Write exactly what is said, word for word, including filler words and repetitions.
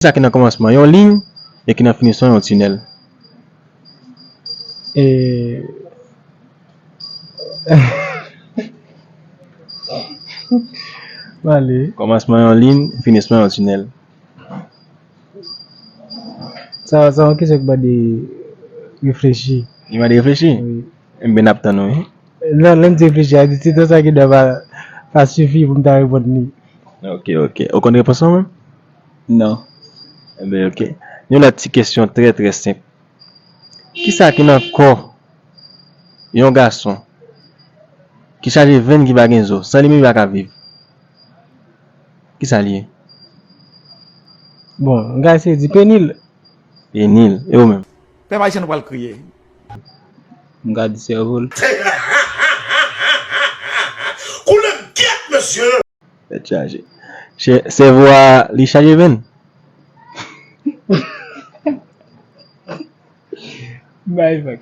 Kisa ki nan kòmansman yon liy e ki nan finisman yon tinèl? E... Male. Kòmansman yon liy, finisman yon tinèl. Sa, sa yon kesyon ki mande reflechi. Li mande reflechi? Wi. Ebyen, n ap tann ou, wi. Non, lè m di reflechi, a di se tan sa ki dwa pa, pa sifi pou m ta reponn li. Ok, ok. Ou konn repons lan menm? Non. Ebyen, ok. Yon lòt ti kesyon trè, trè senp. Kisa ki nan kò yon gason ki chaje venn ki pa gen zo? San li menm li pa ka viv. Kisa li ye? Bon, m ka eseye di penil. Penil. E ou menm? Pèp ayisyen nou pral kriye. M ka di sèvo l. Koulèb gyèt, mesye! Tèt chaje. Chè- Sèvo a li chaje venn? Bay fak.